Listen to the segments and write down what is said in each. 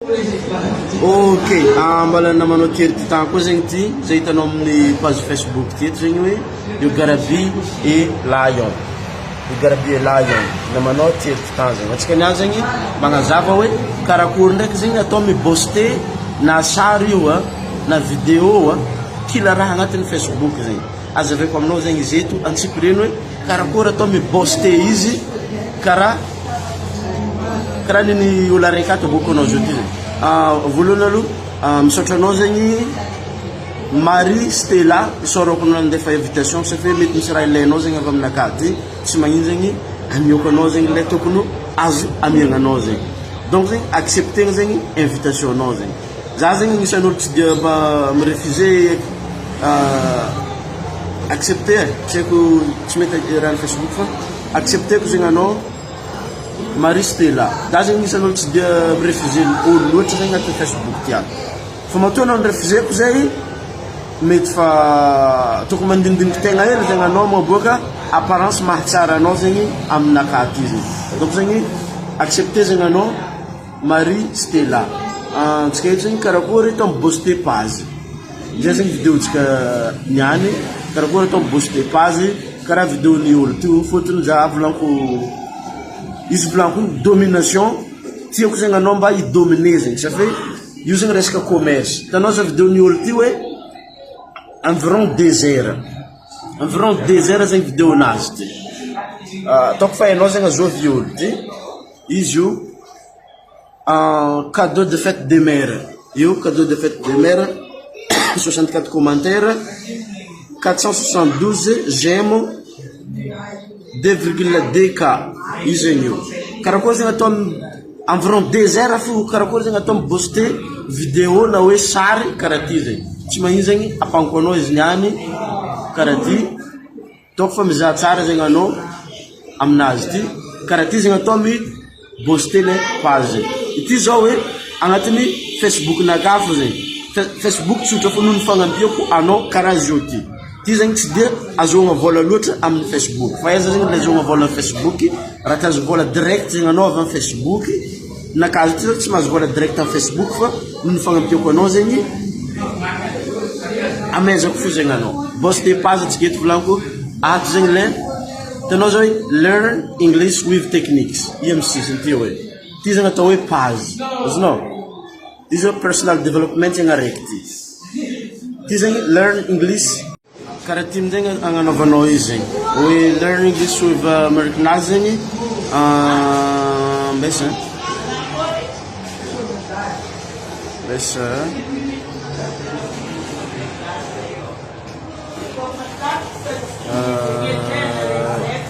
Ok, mbola namanao kely ty tany koa zegny ty, zay hitanao amin'ny page Facebook ty eto zegny hoe you gotta be a lion, you gotta be a lion, namanao Thierry Titan zegny, antsika niany zegny magnazava hoe karakory ndraiky zegny atao mi-booster na sary io a, na video a, kila raha agnatin'ny Facebook zegny, azavaiko aminao zegny izy eto antsipiriany hoe karakory atao mi-booster izy karaha Karaha niny olo araiky ato aboako anao zao ty zany. Voalohany aloha misaotra anao zegny Marie Stella isaorako anao nandefa invitation satria mety misy raha ilainao zegny avy aminakahy aty tsy magnino zegny amiako anao zegny le tokony azo amiagna anao zegny. Donc zegny accepter-na zegny invitation nao zegny. Za zegny agnisan'ny olo tsy dia mba mi-refuser accepter e, tsy haiko tsy mety rahan'ny facebook fa accepter-ko zegny anao. Marie Stella, za zegny anisan'ny olo tsy dia mi-refuser olo loatra zegny agnatin'ny facebook ty ato, fa matoa anao ni-refuser-ko zay mety fa tokony mandinidiniky tegna hely zegny anao maboaka apparence mahatsara anao zegny aminakahy aty zegny, donc zegny accepter zegny anao Marie Stella, antsika eto zegny karakory atao mi-booster page, zay zegny video-ntsika niany, karakory atao mi-booster page. Karaha video ny olo ty fotony za volaniko izy volaniko io domination tiako zegny anao mba hi dominer zegny sa fe io zegny resaka commerce hitanao zao video ny olo ty hoe environ deux heures environ deux heures zegny video nazy ty ataoko fa hainao zegny azovy olo ty izy io. Cadeau de fête de mère io cadeau de fête de mère 64 commentaires 472 j'aime 2,2 k io zegny io karakory zegny atao environ deux heures fo karakory zegny atao mi-booster vidéo na hoe sary karaha ty zegny tsy magnino zegny ampaniko anao izy niany karaha ty. Ataoko fa mizaha tsara zegny anao aminazy ty, karaha ty zegny atao mi booster le page. Ity zao hoe agnatin'ny facebook nakahy fô zegny, facebook tsotra fô noho ny fagnampiako anao karaha zao ty. Ty zegny tsy dia azahoagna vôla loatra amin'ny facebook, fa aiza zegny le azahoagna vôla amin'ny facebook, raha te hahazo vôla direct zegny anao avy amin'ny facebook, nakahy ty zao tsy mahazo vôla direct amin'ny facebook fa noho ny fagnampiako anao zegny Amezako fo zegny anao. Boss de page antsika eto volaniko ato zegny le hitanao zao hoe learn english with techniques io amin'ny sisiny ty hoe ty zegny atao hoe page azonao ty zao personal development zegny araiky ty ty zegny learn english karaha ty amizay agnanaovanao izy zegny hoe learn english with americanazy zegny ambesa Ambesa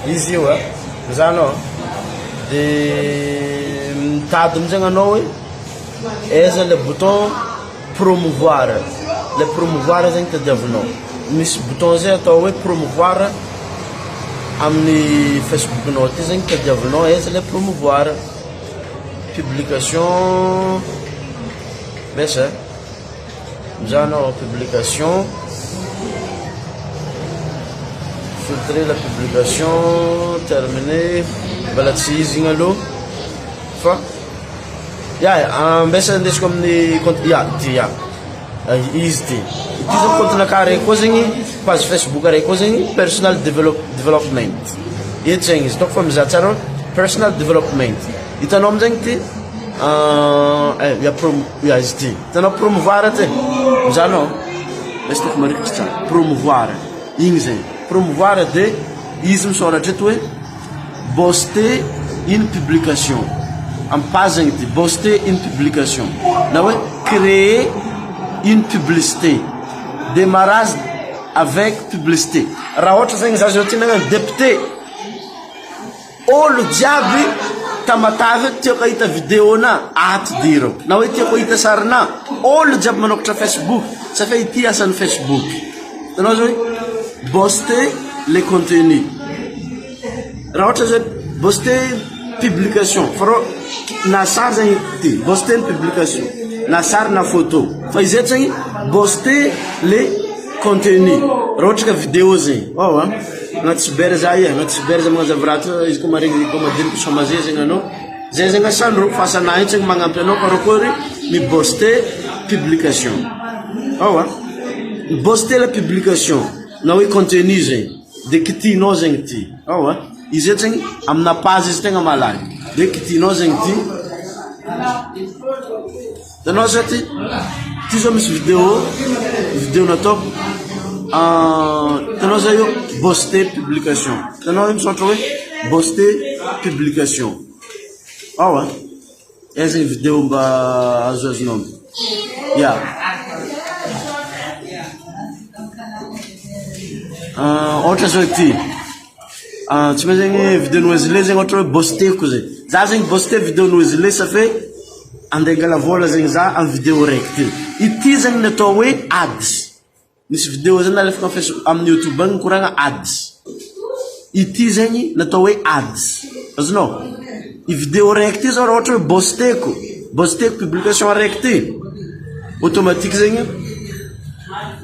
Izy io a, mizaha anao de mitady amizay anao hoe aiza le bouton promouvoir, le promouvoir zegny tadiavinao, misy bouton zay atao hoe promouvoir amin'ny facebookinao aty zegny tadiavinao aiza le promouvoir, publication, mbesa. Mizaha anao publication, filtrer la publication, terminer, mbola tsy izy igny aloha fa ya ambesa andesiko amin'ny compte ya ty ya izy ty, ity zao compte-nakahy araiky koa zegny page facebook araiky koa zegny personal develop- development, eto zegny izy ataoko fa mizaha tsara personal development, hitanao amizegny ty ya prom- ya izy ty. Hitanao promouvoir ty? Mizaha anao? Aiza toko marikitry tsara. Promouvoir. Igny zegny. Promouvoir de izy misoratra eto hoe booster une publication. Amin'ny page zegny ty, booster une publication. Na hoe créer une publicité. Démarrage avec publicité. Raha ohatra zegny za zao ty nagnano député. Olo jiaby Tamatave tiako ahita video na ato dirako na hoe tiako ahita sarina olo jiaby manokatra facebook sa fe ity asan'ny facebook hitanao zao hoe booster le contenu raha ohatra zao booster publication fa rô na sary zegny ty booster ny publication na sary na photo fa izy eto zegny booster le contenu raha ohatra ka video zegny ao a. Agnaty cyber za io, agnaty cyber za magnazava raha ty, izy koa maregny koa madiniky chômage zegny anao, zay zegny asandro fa asanah io tsy magnampy anao karakôry. Mi-booster publication. Ao a! Mi-booster la publication na hoe contenu zegny de kitihinao zegny ty. Ao a! Izy eto zegny amina page izy tegna malaky de kitihinao zegny ty. Hitanao zao ty, ty zao misy vidéo, vidéo nataoko, hitanao zao io booster publication, hitanao io misoratra hoe booster publication, ao a, aiza ny vidéo mba azoazonao, ya. Ohatra zao ity, tsy maintsy zegny vidéo-n'i Wesley zegny ohatra hoe booster-ko zegny, za zegny booster vidéo-n'i Wesley ça fait. Andeha angala vola zegny za am video raiky ty. Ity zegny ny atao hoe ads. Misy video zay nalefako am facebook amin'ny youtube agny mikoragna ads. Ity zegny natao hoe ads. Azonao? I video raiky ty zao raha ohatra hoe bosteko, bosteko publication araiky ty, automatique zegny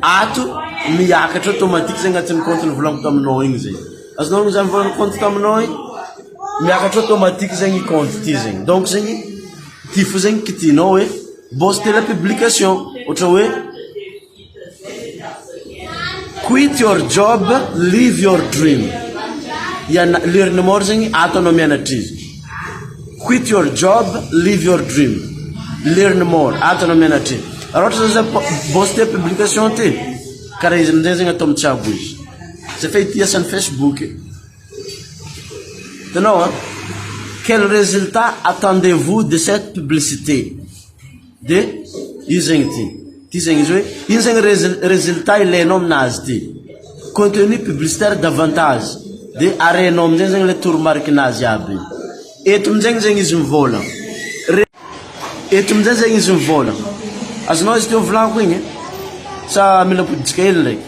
ato miakatra automatique zegny agnatin'ny compte nivolaniko taminao igny zegny. Azonao moa zany nivolaniko compte taminao igny? Miakatra automatique zegny i compte ty zegny. Donc zegny ty fo zegny kitihinao hoe booster la publication. Ohatra hoe quit your job, live your dream. Iana- learn more zegny ato anao mianatra izy. Quit your job, live your dream. Learn more, ato anao mianatra izy. Raha ohatra zao zay booster publication ty, karaha izy amin'izay zegny atao mitsabo izy. Zay fa ity asan'ny Facebook. Hitanao an? Quel résultat attendez-vous de cette publicité? De io zegny ty. Ty zegny izy hoe ino zegny résultat ilainao aminazy ty? Contenu publicitaire davantage. De arehinao aminjay zegny le toromarikinazy aby. Eto aminjegny zegny izy mivôlagna. Eto aminjay zegny izy mivôlagna. Azonao izy teo volagniko igny? Sa mila ampodintsika hely ndraiky?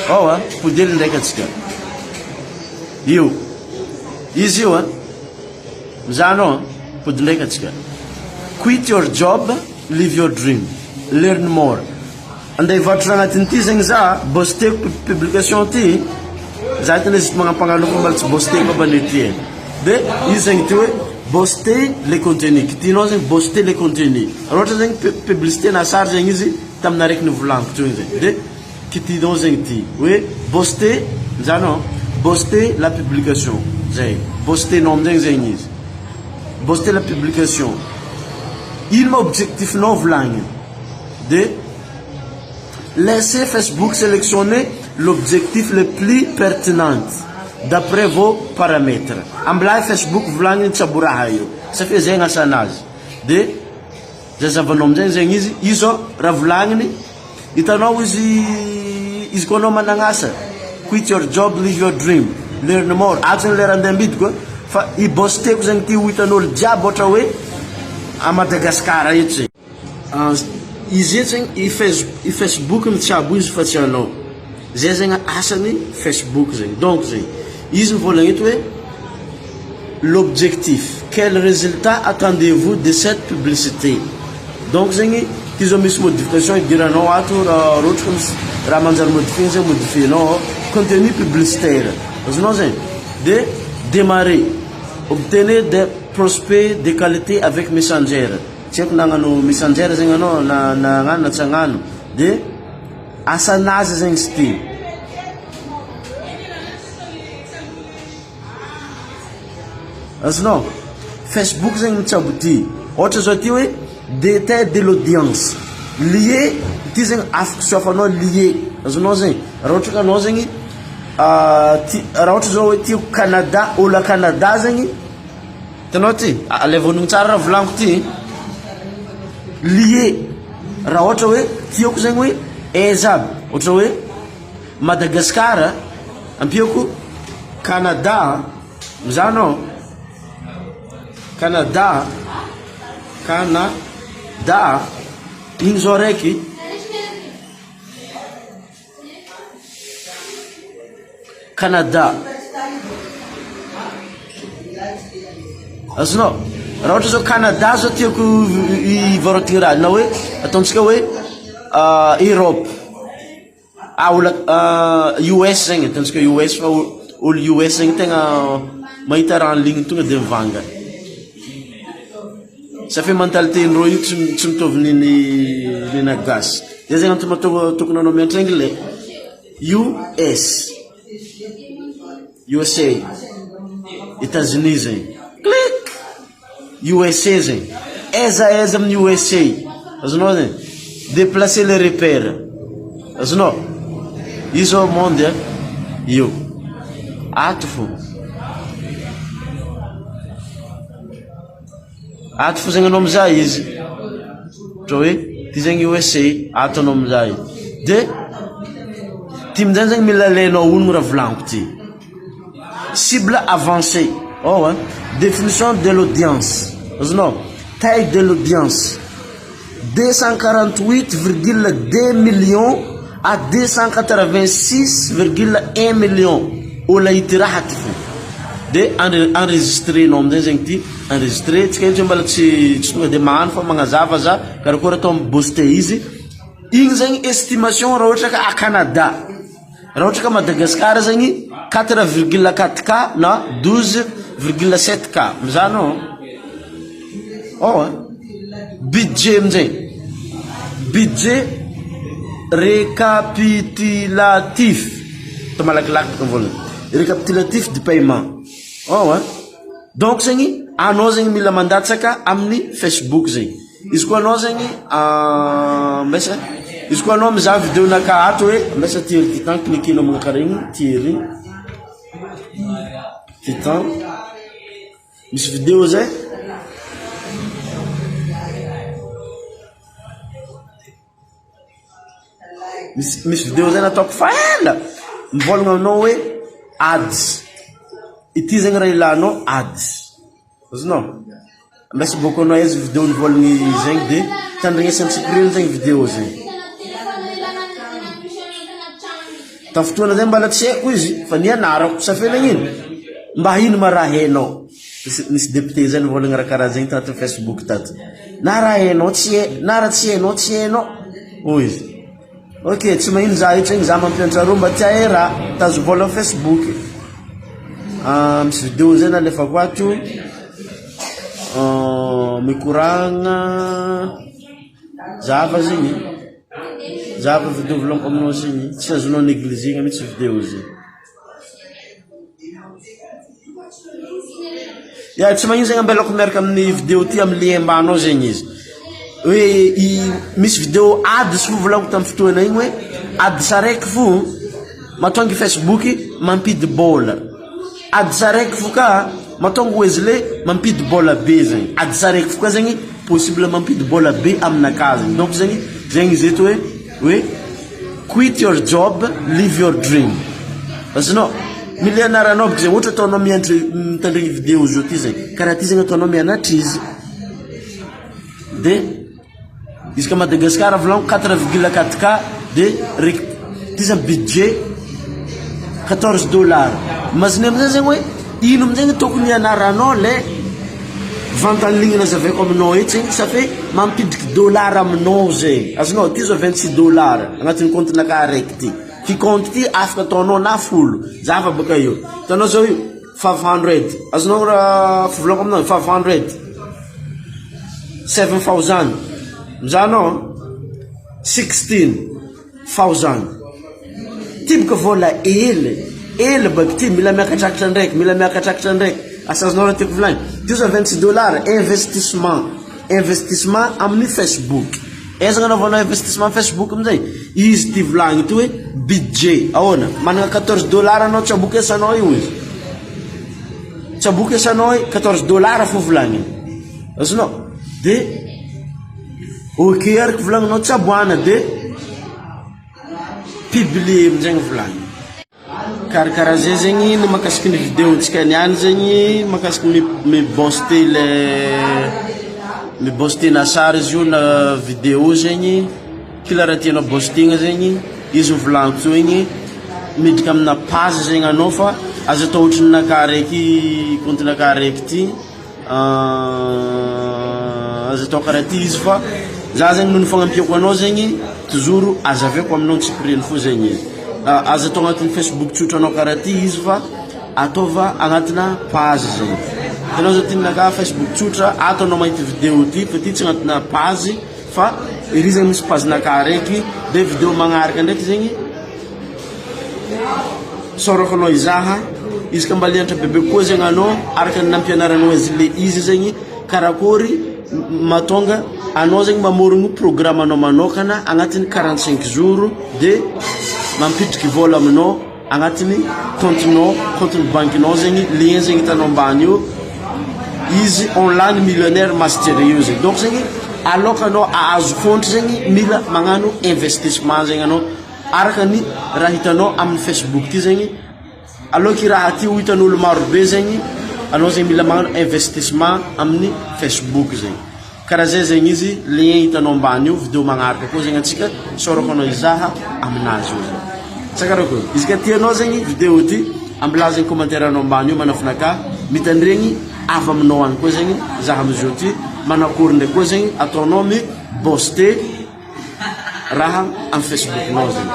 Ao a, ampody hely ndraiky antsika. Io. Izy io a. Mizaha anao a. Ampody ndraiky antsika. Quit your job, live your dream. Learn more. Andeha hivarotra agnatin'ity zegny za, bosteko publication ty, za tena izy magnampagnano fa mbola tsy bosteko aby anie ty e. De izy zegny ty hoe boster le contenu, kitihinao zegny boster le contenu. Raha ohatra zegny publicité na sary zegny izy tamin'ny araiky nivolaniko teo igny zegny, de kitihinao zegny ty hoe boster, mizaha anao, boster la publication, zay, bostenao aminjegny zegny izy, boster la publication. Ino ma objectif-nao volagniny? De laissez Facebook sélectionner l'objectif le plus pertinent d'après vos paramètres. Ambilay Facebook volagniny tsabo raha io. Satria zay gn'asanazy. De zazavanao amizay zegny izy, io zao raha volagniny, hitanao izy izy koa anao managn'asa, quit your job, live your dream, learn more. Ato zegny le raha andeha ambidiko fa i boss-teko zegny ty ho hitan'olo jiaby ohatra hoe à Madagascar eto zegny. Izy eto zegny i face i facebook mitsabo izy fa tsy anao, zay zegny asany facebook zegny, donc zegny izy mivôlagna eto hoe l'objectif, quel résultat attendez vous de cette publicité, donc zegny ty zao misy modification idiranao ato raha ohatra ka misy raha manjary modifier zegny modifienao ao, contenu publicitaire azonao zegny, de demarrer, obtenez des prospects de qualité avec messenger. Tsy haiko na hagnano messenger zegny anao na na hagnano na tsy hagnano de asanazy zegny izy ty. Azonao? Facebook zegny mitsabo ty. Ôhatra zao ty hoe détail de l'audience lié ty zegny afaka soafanao lié azonao zegny raha ohatra ka anao zegny ty raha ohatra zao hoe tiako Canada olo a Canada zegny Hitanao ty? Alaivo onogno tsara raha volaniko ty. Lié. Raha ohatra hoe tiako zegny hoe aiza aby, ohatra hoe Madagascar, ampiako Canada, mizaha anao, Canada, Canada, igny zao araiky. Canada. Azonao? Raha ohatra zao Canada zao tiako hivarotina raha na hoe ataontsika hoe Europe, ah olo US zegny ataontsika US fa olo US zegny tegna mahita raha en ligne tonga de mivanga. Ça fait mentalité ndreo io tsy tsy mitovy niny nina gasy. Zay zegny antony mahatonga tokony anao mianatra anglais. US USA Etats-Unis zegny. Clic! USA zegny. Aiza aiza amin'ny USA. Azonao zegny? Déplacer les repères. Azonao? Io zao monde a, io. Ato fô. Ato fo zegny anao mizaha izy. Ohatra hoe ty zegny USA, ato anao mizaha izy. De ty aminjay zegny mila alainao onogno raha volagniko ty. Cible avancée, ao a, définition de l'audience, azonao? Taille de l'audience, 248 virgule 2 millions à 286 virgule 1 millions olo ahity raha ty fo. De enregistrenao aminjay zegny ty, enregistré, tsika io mbola tsy tsy tonga de magnano fa magnazava za karakôry atao mi-booster izy. Igny zegny estimation raha ohatra ka à Canada. Raha ohatra ka Madagascar zegny 4 virgule 4 K na 12 virgule 7 K, mizaha anao ao a, budget aminjay, budget récapitulatif, atao malakilaky bôka voalohany, récapitulatif du paiement, ao a, donc zegny anao zegny mila mandatsaka amin'ny Facebook zegny. Izy koa anao zegny ambesa, izy koa anao mizaha video-naka ato hoe ambesa Thierry Titan, cliquer-nao magnakara igny Thierry Titan, misy video zay. Misy misy video zay nataoko fa ela, mivôlagna aminao hoe ads, ity zegny raha ilanao ads, azonao? Merci beaucoup anao aiza video nivolagny zegny de tandrignesantsika regny zegny video zegny. Tamin'ny fotoana zay mbala tsy haiko izy fa nianarako ça fait nagnino? Mba ino ma raha hainao? Nisy nisy député zay nivolagna raha karaha zegny tato facebook tato. Na raha hainao tsy hay na raha tsy hainao tsy hainao hoy izy. Ok, tsy magnino za eto zegny za mampianatra areo mba tsy hahay raha, tazo vôla am facebook. Misy video zay nalefako ato, mikoragna zava zegny, zava video volagniko aminao zegny, tsy azonao negligena mihitsy video zegny. Ya tsy magnino zegny ambelako miaraka amin'ny video ty amin'ny lien ambany ao zegny izy. Hoe i misy video ads fo volagniko tamin'ny fotoana igny hoe ads araiky fo mahatonga i Facebook mampidi-bôla. Ads araiky fo ka mahatonga Wesley mampidi-bôla be zegny. Ads araiky fo ka zegny possible mampidi-bôla be aminakahy zegny. Donc zegny zegny izy eto hoe hoe Quit your job, live your dream. Azonao? Mila ianaranao bôka zay, ohatra ataonao miandry mitandregny vidéo zao ty zay, karaha ty zegny ataonao mianatra izy. De izy ka Madagascar volagniko 4,4 K de rek- ty zany budget 14 dollars. Imaginez amizay zegny hoe ino amizay no tokony hianaranao le Vente en ligne nazavaiko aminao eto zegny ça fait mampidriky dollar aminao zegny, azonao ty zao 26 dollar agnatin'ny compte-nakahy araiky ty, ty compte ty afaka ataonao na folo, zava bôka io, hitanao zao io 500 azonao raha fivolagnako aminao 500, 7000, mizaha anao 16. Faozan. Ty boka vola ela e, ela baka ty mila miakatrakatra ndraiky, mila miakatrakatra ndraiky, asa azonao raha tiako volagny, ty zao 26 dollars investissement, investissement amin'ny facebook, aiza agnanaovanao investissement facebook amizay, izy ty volagny ty hoe budget, ahoana, managna 14 dollars anao tsaboky asanao io izy, tsaboky asanao io 14 dollars fô volagniny, azonao, de. Ok araka volagninao tsaboana de publier amizay ny volagny. Karakaraha zay zegny ny mahakasiky ny video-ntsika niany zegny mahakasiky ny mi-booster le mi-booster na sary izy io na video zegny, kila raha tianao booster-na zegny izy volagniko teo igny miditra amina page zegny anao fa aza atao ohatran'ny nakahy araiky compte-nakahy araiky ty. Aza atao karaha ty izy fa za zegny noho ny fagnampiako anao zegny toujours azavaiko aminao antsipiriany fo zegny izy, aza atao agnatin'ny facebook tsotra anao karaha ty izy fa ataova agnatina page zegny. Hitanao zao ty ninakahy Facebook tsotra, ato anao mahita vidéo ty fa ty tsy agnatina page fa ery zegny misy page-nakahy araiky de vidéo magnaraka ndraiky zegny Saorako anao hizaha, izy ka mba liantra bebe kokoa zegny anao araka ny nampianaranao azy le izy zegny karakôry mahatonga anao zegny mamorogno programme anao manokana agnatin'ny 45 jours de mampidriky vôla aminao agnatin'ny compte-nao, compte-n'ny bankinao zegny lien zegny hitanao ambany io izy online millionnaire master io zegny donc zegny aloka anao ahazo compte zegny mila magnano investissement zegny anao. Araka ny raha hitanao amin'ny facebook ty zegny, aloky raha ty ho hitan'olo maro be zegny, anao zegny mila magnano investissement amin'ny facebook zegny, karaha zay zegny izy, lien hitanao ambany io, video magnaraka koa zegny antsika, isaorako anao hizaha aminazy io zegny, sa karakory, izy ka tianao zegny video ty, ambilà zegny commentaire anao ambany io manafinakahy, mitandregny avy aminao agny koa zegny zaha amizao ty, manakory ndraiky koa zegny ataonao mi booster. Raha amin'ny Facebook nao zegny.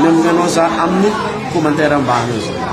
Miambigna anao za amin'ny commentaire ambany eo zegny.